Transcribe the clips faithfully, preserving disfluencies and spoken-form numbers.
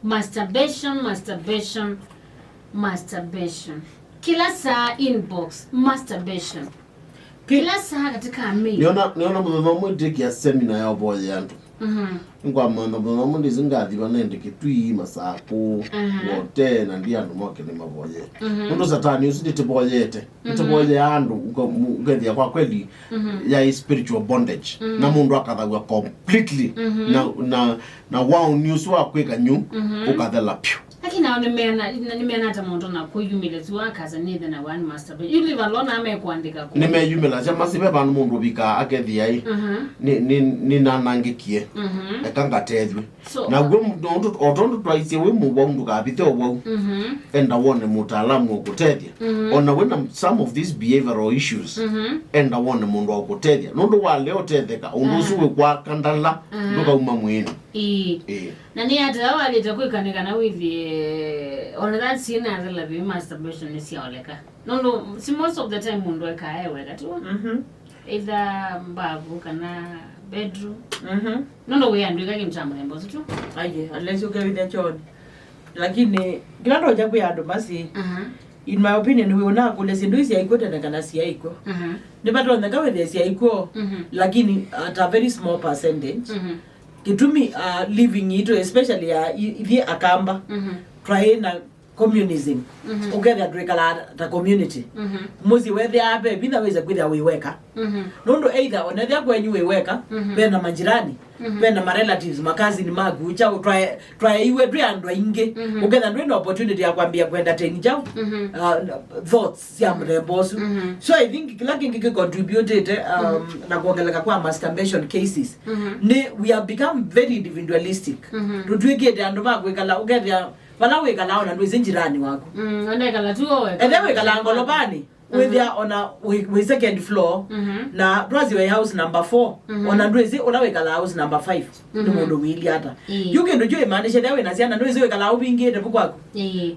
Masturbation, masturbation, masturbation. Kila saa inbox, masturbation. Kila saa katika mail. Nĩona, nĩona mũthenya ũmwe ndĩkia semina ya ũvoye andũ. Mhm. Nĩngwamantha mũthenya ũmwe ndĩsĩ ngathi vanende Kĩtui, Masakũ, aha, Wote, na ndi andũ moke nĩ mavoye. Mhm. Nũndũ Satani ũsu ndĩtĩvoyete. Mhm. Ndĩtĩvoyea andũ, ũka-, mu-, ũkethĩa kwa kweli, mhm, yaĩ spiritual bondage. Mhm. Na mũndũ akathaw'a completely. Mhm. Na, na, na waũni ũsu wa kwĩka nyũ, mhm, ũkathela pyũ. Lakini nao nĩmeana, nĩmeana ata mũndũ na kwĩyumĩlya tu akasa nĩthe na one masturbation. You leave alone, amekwandĩka kũ? Nĩmeyumĩlasya masi ve vandũ mũndũ ũvikaa akethĩa ĩ, mhm, nĩ, nĩ, nĩnanangĩkie. Mhm. Eka ngatethw'e. So, naw'o m-, nũndũ, o tondũ twaisye wĩ mũwau ndũkavithe ũwau. Mhm. Enda wone mũtaalamu ũkũtethya. Mhm. Ona wĩna some of these behavioral issues, mhm, enda wone mũndũ wa ũkũtethya. Nũndũ walea ũtetheka, ũndũ ũsu, aha, wĩkwaka ndala, mhm, ndũkauma mwĩĩnĩ. Ĩĩ. Ĩĩ. Na nĩ ata walĩte kwĩkanĩ kana wĩthĩe, ona that sina therapy, masturbation nĩsyaoleka? Nũndũ si most of the time mũndũ ekaa e weka, tiw'o? Mhm. Either mbavu kana bedroom. Mhm. Nũndũ wĩ andũ ĩka kĩndũ kya mũthemba ũsu tu. Aye, unless ũkevitha chooni. Lakini kĩla ndonya kwĩ andũ masi, aha, in my opinion, wĩ ũnakũlya syĩndũ ii syaĩkw'o tene kana syaĩkw'o. Aha. Nĩvatonyeka wĩthĩe syaĩkw'o, mhm, lakini at a very small percentage. Mhm. Kĩtumi, uh, living itũ, especially ya i-, ithyĩ Akamba, mhm, twaĩ na communism. Mhm. Ũkethĩa twĩkalaa ta community. Mhm. Mũsyĩ wethĩaa ve vinya wĩse kwĩthĩa wĩ weka. Mhm. Nũndũ either onethĩa kwenyu wĩ weka, mhm, ve na majirani, mhm, ve na marelatives, makazini maku, kyaũ twae-, twaeiwe twĩ andũ aingĩ. Mhm. Ũkethĩa ndwĩ na opportunity ya kwambĩĩa kũentertain kyaũ, mhm, uh, thoughts sya mũthemba ũsu. Mhm. So I think kĩla kĩngĩ kĩcontributĩte, um, mhm, na kuongeleka kwa masturbation cases, mhm, nĩ we have become very individualistic. Mhm. Tũtw'ĩkĩte andũ ma kwĩkala, ũkethĩa vala wĩkalaa ona ndwĩsĩ njirani waku. Mm, ona ekala tu o weka. Ethĩa wĩkalaa ngolobanĩ, mhm, wĩthĩa ona wĩ, wĩ second floor, mhm, na twasye wĩ house number four, mhm, ona ndwĩsĩ ũla wĩkalaa house number five nĩ, mhm, mũndũ wĩilye ata. Ĩĩ. Yu kĩndũ kyu ĩmaanisha ethĩa wĩna syana, ndwĩsĩ wĩkalaa ũvingĩte vu kwaku. Ĩĩ.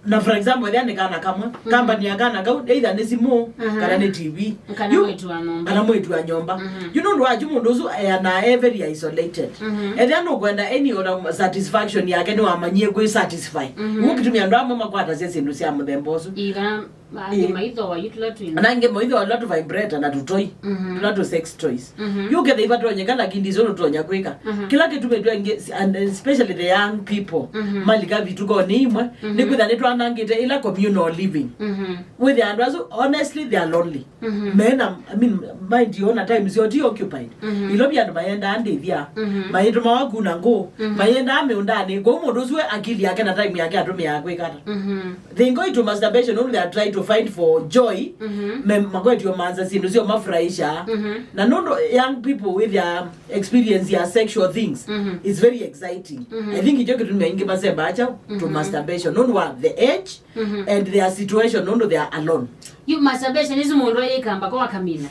Na for example, ethĩa nĩ kana kamwe, mhm, company ya kana kau, either nĩ simũ, mhm, kana nĩ T V. Kana yu mwĩĩtu wa nyũmba. Kana mwĩĩtu wa nyũmba. Mhm. Yu nũndũ wa kyu mũndũ ũsu eanaa e very isolated. Mhm. Ethĩa nũkwenda any ona satisfaction yake nĩwamanyie kwĩ satisfy. Mhm. Nĩw'o kĩtumi andũ amwe makwatasya syĩndũ sya mũthemba ũsu. Ĩĩ, kana angĩ, ĩĩ, maithoa yu tũla twĩ. Na angĩ maithoa tũla tũ vibrator na tũtoi. Mhm. Tũla tũ sex toys. Mhm. Yu ketha ivatonyeka, lakini ndiso tũtonya kwĩka. Mhm. Kĩla kĩtumĩtwe angĩ, and especially the young people, mhm, malika vitukonĩ imwe, mhm, nĩ kwĩtha nĩtwanangĩte ĩla communal living. Mhm. Wĩthĩa andũ asu, honestly, they are lonely. Mhm. Mena, I mean, mind you, ona time syoo ti occupied. Mhm. Ilo vya andũ mayendaa ndĩthya, mhm, maitũmawa kuna ngũ, mhm, mayendaa mĩũndanĩ. Kwoou mũndũ ũsu we akili yake na time yake atũmĩaa kwĩka ata? Mhm. They go into masturbation, only they are trying to find for joy. Mhm. Me, makwetio manza syĩndũ syo mafurahisha. Mhm. Na nũndũ young people with their experience ya sexual things, mhm, is very exciting. Mhm. I think ikyo kĩtumi aingĩ masembaa kyaũ to, mhm, masturbation. Nũndũ wa the age, mhm, and their situation, nũndũ they are alone. Yu masturbation isu mũndũ ayĩkamba kwa kamina.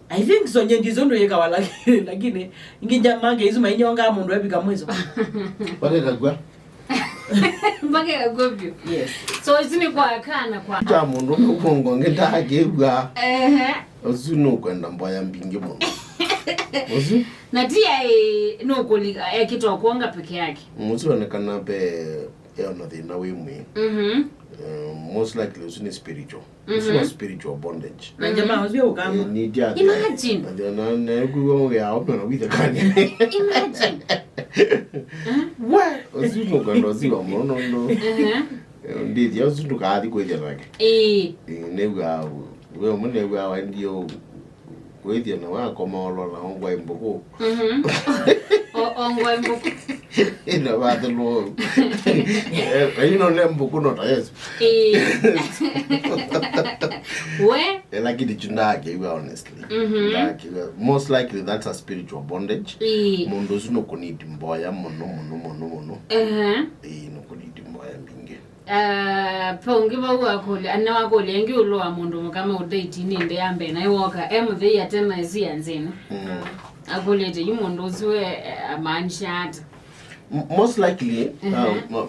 I think so, nye ndizo ndo yekawa, lakini, lakini ingi nja mange isu mainyonga mũndũ epika mwiso. Wale kagwa. Mpaka ĩkakua vyũ. Yes. So, isu nĩ kwa kana kwa. Ta mũndũ ũkongo ngĩ ndakĩw'a. Ehe. Ũsu nũkwenda mboya mbingĩ mũno. Ũsu. Na ti ai nũkũlika ekĩtwa kuonga peke yake. Ũsu onekana pe eona thĩna wĩ mwĩĩ. Mhm. Eh, most likely ũsu nĩ spiritual. Ũsu wa, mhm, spiritual bondage. Na jamaa ũsu ũkama. Eh, ni dia. Imagine. Na, na, na kuwa ya open na with the can. Imagine. We, ũsu nũkwenda ũsu wa mũno, no, no. Ehe. Eh, ndithia ũsu ndũkathi kwĩthia nake. Ĩĩ. Eh, nĩw'a, we mũne w'a wendio kwĩthia na wakoma olo na ongwa mbũkũ. Mhm. O-, ongwa mbũkũ. Ina vathelo. Eh, ino ne mbũkũ no ta Yesu. Eh. We. Eh, lakini chundake iwa, honestly. Mhm. Ndake iwa. Most likely that's a spiritual bondage. Eh. Mũndũ ũsu no kũnidi mboya mũno, mũno, mũno, mũno. Ehe. Eh, no kũnidi mboya mbingĩ. Ah, pe ũngĩ vau wakũlya, na wakũlya ĩngĩ ĩũlũ wa mũndũ mũka meũdate nĩ ĩndĩ ya mbee, naĩ woka e mũthei ate maĩsĩ ya nzĩnĩ. Mm. Akũlĩte yu mũndũ ũsu we, eh, amaanisha ata? M-, most likely, uh, mhm, mo-,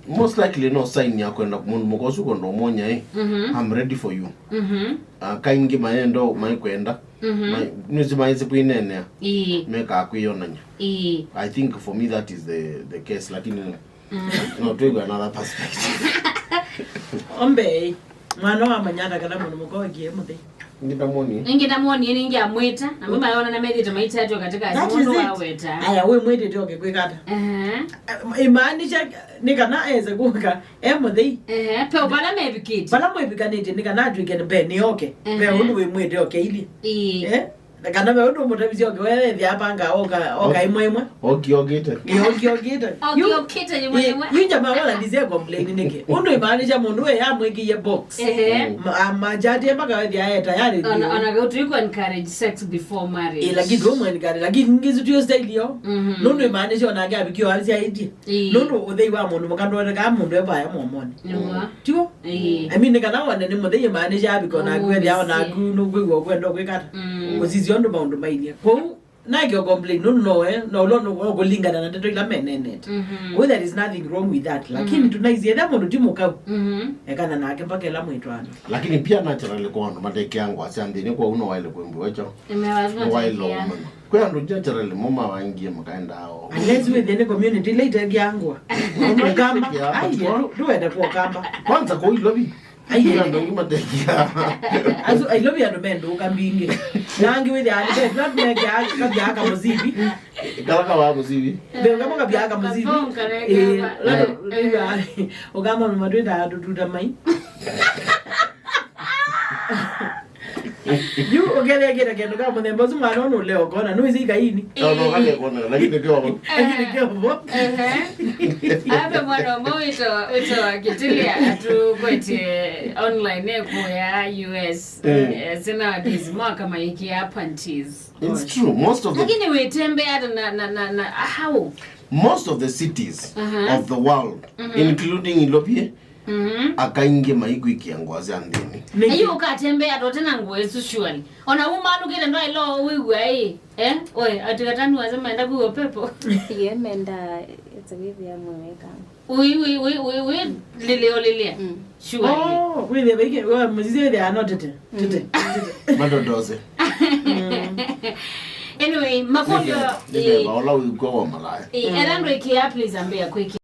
most likely no sign ya kwenda mũndũ mũka ũsu kwenda ũmwonya, eh, mhm, I'm ready for you. Mhm. Uh, kaingĩ mayendo maikwenda, mhm, mai-, nĩsi maĩsĩ kwĩneenea, ĩĩ, mekaa kwĩyonany'a. Ĩĩ. I think for me that is the, the case, lakini No twĩw'a another perspective. Ombei, mwana wa manyata kana mũndũ mũka okie mũthei. Ngĩtamwonie. Nĩngĩtamwonie nĩngĩamwĩta, na mama yona na methĩte maitatu katika mũndũ waweta. Aya, wĩ mwĩtĩte oke kwĩkata. Ehe. Imaanisha nĩ kana eze kũka e mũthei. Ehe, pe bala mevikĩte. Bala mwĩvikanĩte nĩ kana atwĩke mbee nĩ oke. Ehe. Pe ũndũ wĩ mwĩte oke ili. Ĩĩ. Eh? Na kana ve ũndũ mũtavisi oke wethĩa apanga oka oka imwe imwe. Oki okite. Ĩ, oki okite. Oki okite imwe imwe. Yu jamaa wala ndise complain nĩkĩ? Ũndũ imaanisha mũndũ we yamwĩkĩie box. Ehe. Majatie mpaka wethĩa e tayari. Ona ona gautu iko encourage sex before marriage. Ĩ, lakini tu mwenikari lakini ngizu tu style yo. Nũndũ imaanisha onake abikio alisiaitie. Ĩĩ. Nũndũ ũthei wa mũndũ mũka ndwoneka mũndũ e vaya mũomonĩ. Nĩw'o. Tiwo? Ĩĩ. I mean, nĩ kana wone nĩ mũthei imaanisha abika onaku ethĩa onaku nũkwĩw'a ũkwenda ũkwĩkata. Ũsisya ũndũ maũndũ mailyĩ. Kwoou, nake ũcomplain nũndũ nowe, na ũla nũkũlingana na ndeto ila menenete. Kwoou there is nothing wrong with that. Lakini tunaisi ethĩa mũndũ ti mũkau. Ekana nake mpaka ĩla mwĩtwana. Lakini pia naturally kwa andũ matekeaa ngũa sya nthĩnĩ, kwoou no waĩle kwĩmbĩwa kyaũ. Nĩwaĩle ũmanya. Kwĩ andũ generally mo mawangie makaendaa o. Unless wĩthĩe nĩ community ila itekeaa ngũa. Ũkamba. Ai, ndũ- ndũende kwa ũkamba. Kwanza kwa Ilovi. Ai, kwĩ andũ angĩ matekeaa. Asu, I love andũ mendũka mbingĩ. Na angĩ wĩthĩa andũ be flat meke akabia aka mũcivi. Kala kawa mũcivi. Be kama kabia aka mũcivi. Eh, lalo, ũkamba matwĩta tũtuta mai. Yu ũkethekĩte kĩndũ ka mũthemba ũsu mwana ũnũ ũlea ũkona nũĩsĩ ikaini. Lakini kĩovo. Lakini kĩovo. Ape mwana ũmwe wĩtawa wĩtawa Kĩtĩlĩa atũkwetye online ekuya U S. Eh, nowadays mwaka maikĩa panties. It's true. Most of the lakini wĩtembea ata na na na na how? Most of the cities of the world, including Ilovi, aka aingĩ maikwĩkĩa ngũa sya nthĩnĩ. Ayu ũkatembea tote na ngũa isu surely. Ona umalũkĩte ndwaĩlo wĩw'a ĩ. Eh? Oe, ati katani wasema enda kuwa pepo. Ye menda ete wĩthĩa mwĩwĩkanga. Ui ui ui ui ui lilio lilia. Surely. Oh, wĩthĩa vaike wa mũzizi wĩthĩa anotete. Tete. Madodose. Anyway, makũlyo. Nĩveva ũla wĩkw'a wa malaya. Eh, ela ndwĩkĩa please ambia kwĩkĩa.